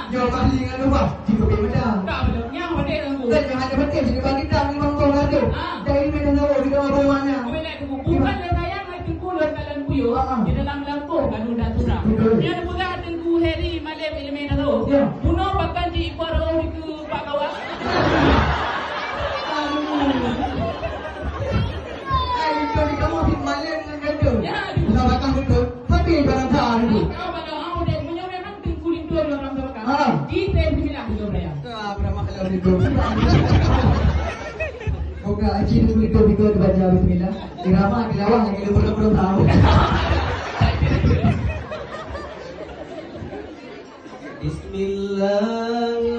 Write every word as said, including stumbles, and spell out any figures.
Nyoe bak li ngon lubah, jikeubiet mata. Tak betul. Nyang beutôi Teungku. Dan nyang hana beutôi, jikeubiet kita ni bang bong ada. Ah. Dari mana tahu kita apa makna? Bukan le sayang, hai Teungku, lôn kalon buyuek. Ah, ah. Di dalam lampôh kandung dan surah. Betul. Nyang peugah Teungku Heri Malem Ilmi Daru. Ya. Bunoe pakan di ipar roh di ke Pak Kawan. Aduh. Eh, itu di kamu di Malem dengan ganteng. Ya, di Bukan batang betul. Tapi barang tak ada. Kau pada awak dek, meunyoe memang Teungku Lintô di orang tua kami. Ah. Di Teh Bismillah, Lintô Raya. Ah, beramah kalau Lintô. Buka aji Teungku Lintô tiga di baca bismillah. Irama di lawang lagi belum belum tahu. Bismillah.